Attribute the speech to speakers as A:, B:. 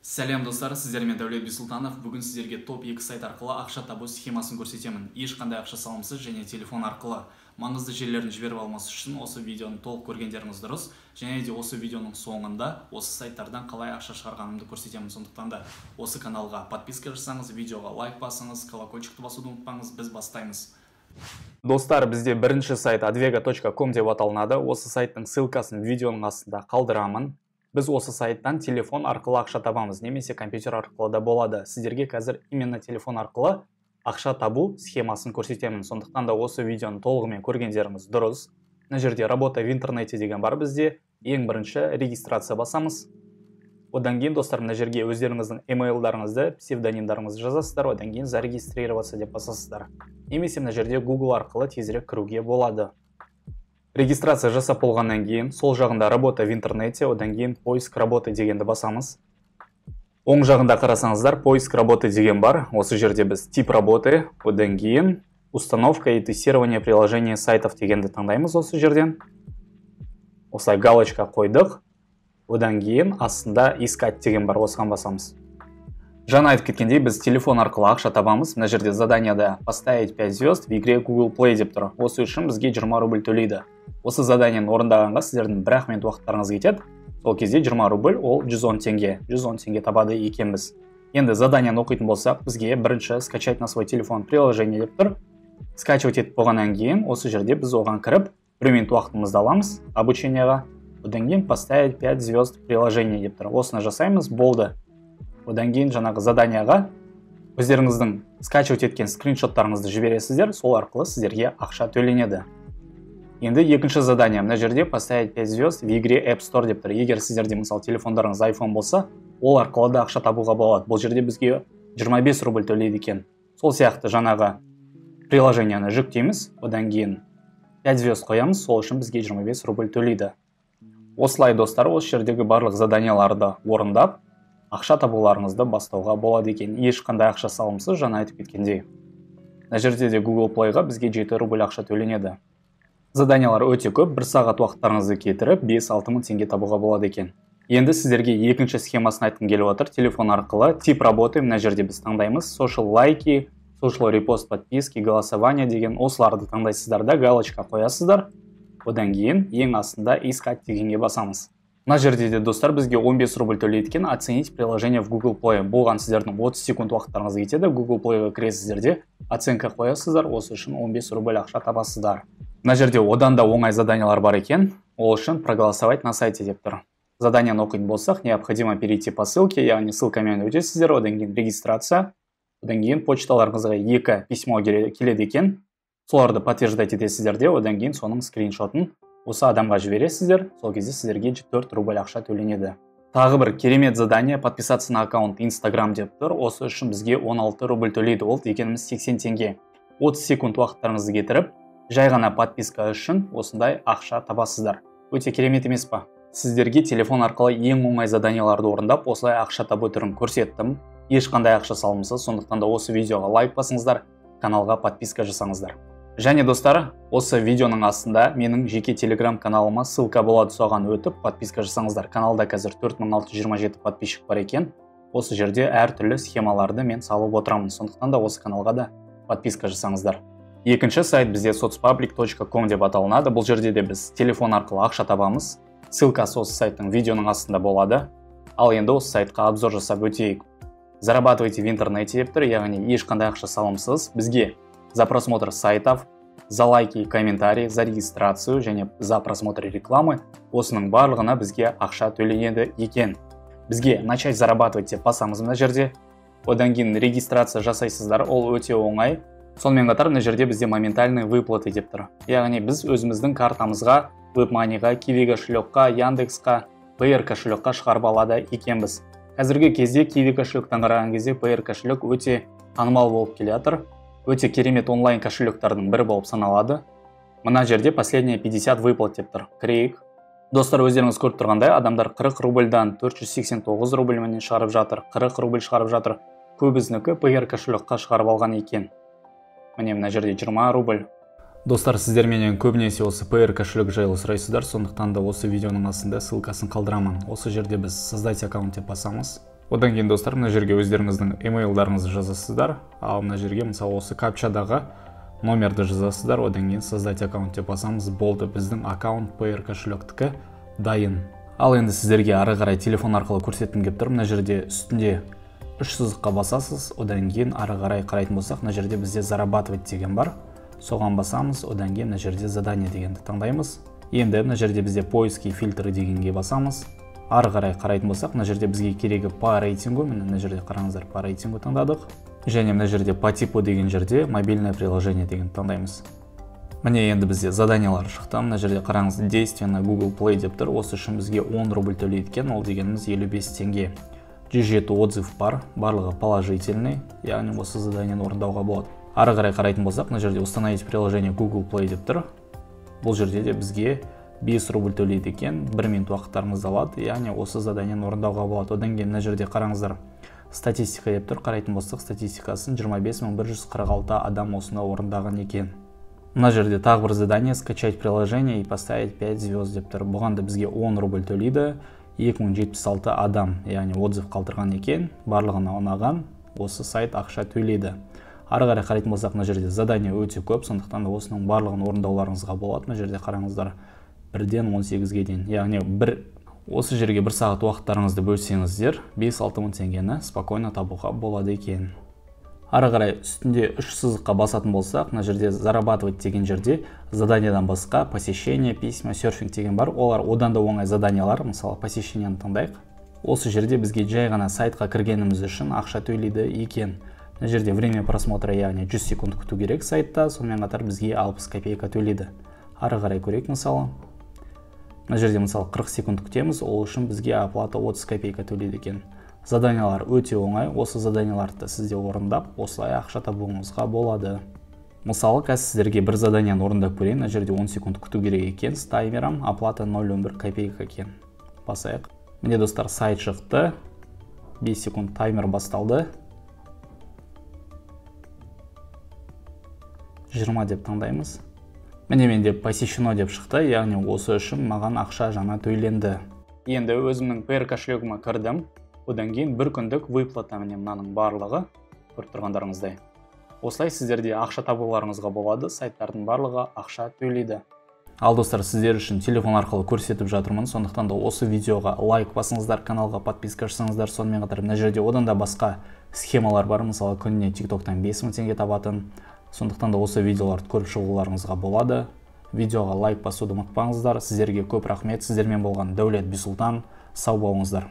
A: Сәлем, достар! Сіздермен Дәулет Бисұлтанов. Бүгін сіздерге топ 2 сайт арқылы ақша табу схемасын көрсетемін. Ешқандай ақша салымсыз және телефон арқылы. Маңызды жерлерін жіберіп алмас үшін осы видеоны толық көргендеріңіз дұрыс. Және де осы видеоның соңында осы сайттардан қалай ақша шығарғанымды көрсетемін. Сондықтан да осы каналға подписка жасаңыз, видеоға лайк басыңыз, колокольчикті басуды ұмытпаңыз. Біз бастаймыз.
B: Достар, бізде бірінші сайт advega.com деп аталынады. Осы сайттың ссылкасын видеоның астында қалдырамын. Біз осы сайттан телефон арқылы ақша табамыз немесе компьютер арқылы да болады. Сіздерге қазір именно телефон арқылы ақша табу схемасын көрсетемін. Сондықтан да осы видеоны толығымен көргендеріңіз дұрыс. Мына жерде «Работа в интернете» деген бар бізде. Ең бірінші регистрация басамыз. Одан кейін, достар, мына жерге өздеріңіздің emailдарыңызды, псевдонимдарыңызды жазасыздар, одан кейін «Зарегистрироваться» деп басасыздар. Немесе мына жерде Google арқылы тезірек кіруге болады. Регистрация жасап болғаннан кейін сол жағында «Работа в интернете», одан кейін «Поиск работы» дегенді басамыз. Оң жағында қарасаңыздар, «Поиск работы» деген бар. Осы жерде біз «Тип работы», одан кейін «Установка и тестирование приложения сайтов» дегенді таңдаймыз осы жерден. Осылай галочка қойдық. Одан кейін астында «Искать» деген бар, осыған басамыз. Жаңа айтып кеткендей, біз телефон арқылы ақша табамыз. Мына жерде заданияда «Поставить 5 звезд в игре Google Play» деп тұр. Осы үшін бізге 20 рубль төлейді. Осы заданияны орындағанға сіздердің бір-ақ минут уақыттарыңыз кетеді. Сол кезде 20 рубль ол 110 теңге. 110 теңге табады екенбіз. Енді заданияны оқитын болсақ, бізге бірінші «Скачать на свой телефон приложение» деп тұр. Скачивать етіп болғаннан кейін осы жерде біз оған кіріп, бір минут уақытымызды аламыз обучениеға. Одан кейін «Поставить 5 звезд приложение» деп тұр. Осыны жасаймыз, болды. Одан кейін жаңағы заданияға өздеріңіздің скачивать еткен скриншоттарыңызды жібересіздер, сол арқылы сіздерге ақша төленеді. Енді екінші задание: мына жерде «Поставить 5 звезд в игре App Store» деп тұр. Егер сіздерде, мысалы, телефондарыңыз iPhone болса, ол арқылы да ақша табуға болады. Бұл жерде бізге 25 рубль төлейді екен. Сол сияқты жаңағы приложениені жүктейміз, одан кейін 5 звезд қоямыз, сол үшін бізге 25 рубль төлейді. Осылай, достар, осы жердегі барлық заданияларды орындап, ақша табуларыңызды бастауға болады екен. Ешқандай ақша салымсыз, жаңа айтып кеткендей. Мына жерде де Google Playға бізге 7 рубль ақша төленеді. Заданиялар өте көп, бір сағат уақыттарыңызды кетіріп, 5-6 мың теңге табуға болады екен. Енді сіздерге екінші схемасын айтқым келіп отыр. Телефон арқылы «Тип работы», мына жерде біз таңдаймыз social лайки, social репост, подписки, голосование деген, осыларды таңдайсыздар да, галочка қоясыздар. Одан кейін ең астында «Искать» дегенге басамыз. Мына жерде де, достар, бізге 15 рубль төлейді екен. «Оценить приложение в Google Play». Болған, сіздердің 30 секунд уақыттарыңыз кетеді. Google Playға кіресіздер де, оценка қоясыздар, осы үшін 15 рубль ақша табасыздар. Мына жерде одан да оңай заданиялар бар екен. Ол үшін «Проголосовать на сайте» деп тұр. Заданияны оқитын болсақ, необходимо перейти по ссылке, яғни ссылкамен өтесіздер, одан кейін регистрация, одан кейін почталарыңызға екі письмо келеді екен. Соларды подтверждать етесіздер де, одан кейін соның скриншотын осы адамға жібересіздер. Сол кезде сіздерге 4 рубль ақша төленеді. Тағы бір керемет задание: «Подписаться на аккаунт Инстаграм» деп тұр. Осы үшін бізге 16 рубль төлейді, ол дегеніміз 80 теңге. 30 секунд уақыттарыңызды кетіріп, жай ғана подписка үшін осындай ақша табасыздар. Өте керемет емес па? Сіздерге телефон арқылы ең оңай заданияларды орындап, осылай ақша табу түрін көрсеттім. Ешқандай ақша салымсыз. Сондықтан да осы видеоға лайк басыңыздар, каналға подписка жасаңыздар. Және, достар, осы видеоның астында менің жеке телеграм каналыма ссылка болады, соған өтіп, подписка жасаңыздар. Каналда қазір 4627 подписчик бар екен. Осы жерде әртүрлі схемаларды мен салып отырамын, сондықтан да осы каналға да подписка жасаңыздар. Екінші сайт бізде соцпаблик.ком деп аталынады. Бұл жерде де біз телефон арқылы ақша табамыз. Ссылкасы осы сайттың видеоның астында болады. Ал енді осы сайтқа обзор жасап өтейік. «Зарабатывайте в интернете» деп тұр, яғни ешқандай ақша салымсыз. Бізге за просмотр сайтов, за лайки и комментарии, за регистрацию және за просмотр рекламы, осының барлығына бізге ақша төленеді екен. Бізге «Начать зарабатывать» деп басамыз мына жерде. Одан кейін регистрация жасайсыздар, ол өте оңай. Сонымен қатар мына жерде бізде «Моментальные выплаты» деп тұр. Яғни біз өзіміздің картамызға, WebMoney-ға, Kiwi кошелекқа, Яндексқа, Payeer кошелекқа шығарып алады екенбіз. Қазіргі кезде Kiwi кошелектен қараған кезде Payeer кошелек өте танымал болып келе жатыр. Өте керемет онлайн кошелектардың бірі болып саналады. Мына жерде «Последние 50 выплат» деп тұр. Кірейік. Достар, өздеріңіз көріп тұрғандай, адамдар 40 рубльдан 489 рубльменен шығарып жатыр, 40 рубль шығарып жатыр. Көбісінікі Payeer кошелекқа шығарып алған екен. Міне, мына жерде 20 рубль. Достар, сіздер менен көбінесе осы Payeer кошелек жайлы сұрайсыздар, сондықтан да осы видеоның астында ссылкасын қалдырамын. Осы жерде біз «Создать аккаунт» деп басамыз. Одан кейін, достар, мына жерге өздеріңіздің email-дарыңызды жазасыздар. Ал мына жерге, мысалы, осы капчадағы номерді жазасыздар. Одан кейін создать аккаунт деп басамыз. Болды, біздің аккаунт Payeer кошелектікі дайын. Ал енді сіздерге ары қарай телефон арқылы көрсеткім келіп тұр. Мына жерде үстінде үш сызыққа басасыз. Одан кейін ары қарай қарайтын болсақ, мына жерде бізде зарабатывать деген бар. Соған басамыз. Одан кейін мына жерде задание дегенді таңдаймыз. Енді мына жерде бізде поиски, фильтры дегенге басамыз. Ары қарай қарайтын болсақ, мына жерде бізге керегі по рейтингу. Міне, мына жерде қараңыздар, по рейтингу таңдадық. Және мына жерде по типу деген жерде мобильное приложение деген таңдаймыз. Міне, енді бізде заданиялар шықты. Мына жерде қараңыз, действие на Google Play деп тұр. Осы үшін бізге 10 рубль төлейді екен, ол дегеніміз 55 теңге. 107 отзыв бар, барлығы положительный, яғни осы заданияны орындауға болады. Ары қарай қарайтын болсақ, мына жерде установить приложение Google Play деп тұр. Бұл жерде де бізге 5 рубль төлейді екен, 1 минут уақыттарыңызды алады, яғни осы заданияны орындауға болады. Одан кейін мына жерде қараңыздар, статистика деп тұр. Қарайтын болсақ, статистикасын 25 146 адам осыны орындаған екен. Мына жерде тағы бір задание: скачать приложение и поставить 5 звезд деп тұр. Бұған да бізге 10 рубль төлейді. 2076 адам, яғни отзыв қалдырған екен, барлығына ұнаған, осы сайт ақша төлейді. Ары қарай қарайтын болсақ, мына жерде задание өте көп, сондықтан да осының барлығын орындауларыңызға болады. Мына жерде қараңыздар, 1-ден 18-ге дейін, яғни бір осы жерге бір сағат уақыттарыңызды бөлсеңіздер, 5-6 мың теңгені спокойно табуға болады екен. Ары қарай үстінде үш сызыққа басатын болсақ, мына жерде зарабатывать деген жерде заданиядан басқа посещение, письма, серфинг деген бар. Олар одан да оңай заданиялар. Мысалы, посещениені таңдайық. Осы жерде бізге жай ғана сайтқа кіргеніміз үшін ақша төлейді екен. Мына жерде время просмотра, яғни 100 секунд күту керек сайтта, сонымен қатар бізге 60 копейка төлейді. Ары қарай көрейік. Мысалы, мына жерде, мысалы, 40 секунд күтеміз, ол үшін бізге оплата 30 копейка төлейді екен. Заданиялар өте оңай. Осы заданияларды сіз де орындап, осылай ақша табуыңызға болады. Мысалы, қазір сіздерге бір заданияны орындап көрейін. Мына жерде 10 секунд күту керек екен с таймером, оплата 0,11 копейка екен. Басайық. Міне, достар, сайт шықты, 5 секунд таймер басталды. 20 деп таңдаймыз. Міне, менде посещено деп шықты, яғни осы үшін маған ақша жаңа төленді. Енді өзімнің Payeer кошелегіме кірдім. Одан кейін бір күндік выплата, міне, мынаның барлығы, көріп тұрғандарыңыздай. Осылай сіздер де ақша табуларыңызға болады, сайттардың барлығы ақша төлейді. Ал, достар, сіздер үшін телефон арқылы көрсетіп жатырмын, сондықтан да осы видеоға лайк басыңыздар, каналға подписка жасаңыздар. Сонымен қатар мына жерде одан да басқа схемалар бар, мысалы, күніне TikTok-тан 5000 теңге табатын. Сондықтан да осы видеоларды көріп шығуларыңызға болады. Видеоға лайк басуды ұмытпаңыздар. Сіздерге көп рахмет. Сіздермен болған Дәулет Бисұлтан. Сау болыңыздар.